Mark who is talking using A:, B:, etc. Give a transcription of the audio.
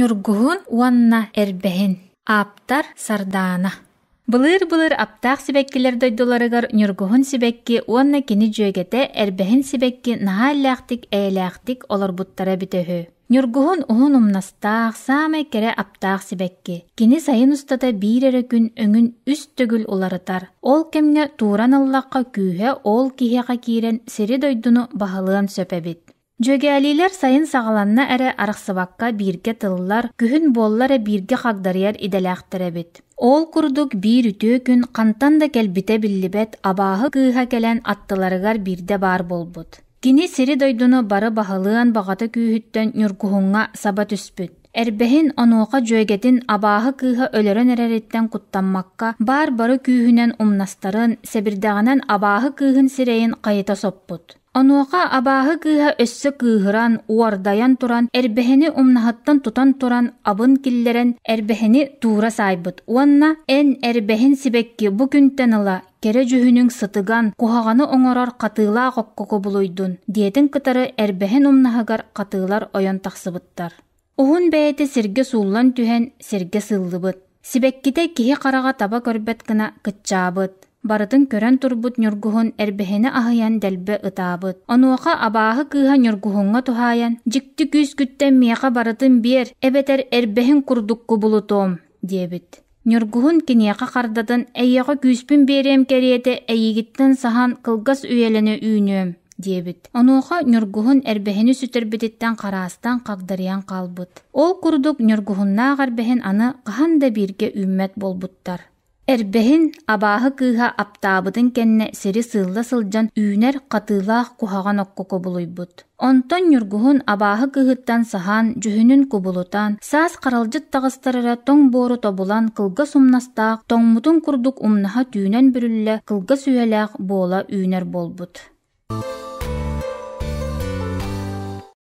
A: Ньургуһун уонна Эрбэһин. Ааптар Сардаана. Былыыр-былыр аптаах сибэккилэр дойдуларыгар Ньургуһун сибэкки уонна кини дьүөгэтэ Эрбэһин сибэкки наһаа иллээхтик эйэлээхтик олорбуттара эбитэ үһү. Ньургуһун уһун умнастаах, саамай кэрэ аптаах сибэкки. Кини сайын устата биир эрэ күн өҥүн үс төгүл уларытар. Ол кэмҥэ тууран ыллахха күүһэ ол киһиэхэ киирэн сири-дойдуну баһылыан сөп эбит. Дьүөгэлиилэр сайын саҕаланна эрэ арахсыбакка бииргэ тыллар, күһүн буолла эрэ бииргэ хагдарыйар идэлээхтэр эбит. Ол курдук биир үтүө күн хантан да кэлбитэ биллибэт абааһы кыыһа кэлэн аттыларыгар биирдэ баар буолбут. Кини сири-дойдуну бары баһылыан баҕата күүһүттэн Ньургуһуҥҥа саба түспүт. Эрбэһин онуоха дьүөгэтин абааһы кыыһа өлөрөн эрэриттэн куттаммакка, баар бары күүһүнэн умнастарын, сэбирдэҕинэн абааһы кыыһын сирэйин хайыта соппут. Онуоха абааһы кыыһа өссө кыыһыран, уордайан туран, эрбэһини умнаһыттан тутан туран абын киллэрэн, эрбэһини туура саайбыт уонна «Эн эрбэһин сибэкки бу күнтэн ыла кэрэ дьүһүнүҥ сытыган, куһаҕаны оҥорор хатыылаах окко кубулуйдун» диэтин кытары эрбэһин умнаһыгар хатыылар ойон тахсыбыттар. Уһун бэйэтэ сиргэ сууллан түһэн, сиргэ сыыллыбыт. Сибэккитэ киһи хараҕа таба көрбөт гына кыччаабыт. Барытын көрөн турбут Ньургуһун эрбэһини аһыйан дэлби ытаабыт. Онуоха абааһы кыыһа Ньургуһуҥҥа туһаайан: «Дьикти күүскүттэн миэхэ барытын биэр, эбэтэр эрбэһин курдук кубулутуом» диэбит. Ньургуһун киниэхэ хардатын: «Эйиэхэ күүспүн биэриэм кэриэтэ эйигиттэн саһан кылгас үйэлэнэ үүнүөм» диэбит. Онуоха Ньургуһун эрбэһини сүтэрбититтэн хараастан хагдарыйан хаалбыт. Ол курдук Ньургуһуннаах эрбэһин аны хаһан да бииргэ үүммэт буолбуттар. Эрбэһин абааһы кыыһа аптаабытын кэннэ сири сыылла сылдьан үүнэр хатыылаах куһаҕан окко кубулуйбут. Онтон Ньургуһун абааһы кыыһыттан саһаан, дьүһүнүн кубулутан, саас харалдьыт таҕыстар эрэ тоҥ буору тобулан кылгас умнастаах, тоҥмутун курдук умнаһа түүнэн бүрүллэ кылгас үйэлээх буола үүнэр буолбут.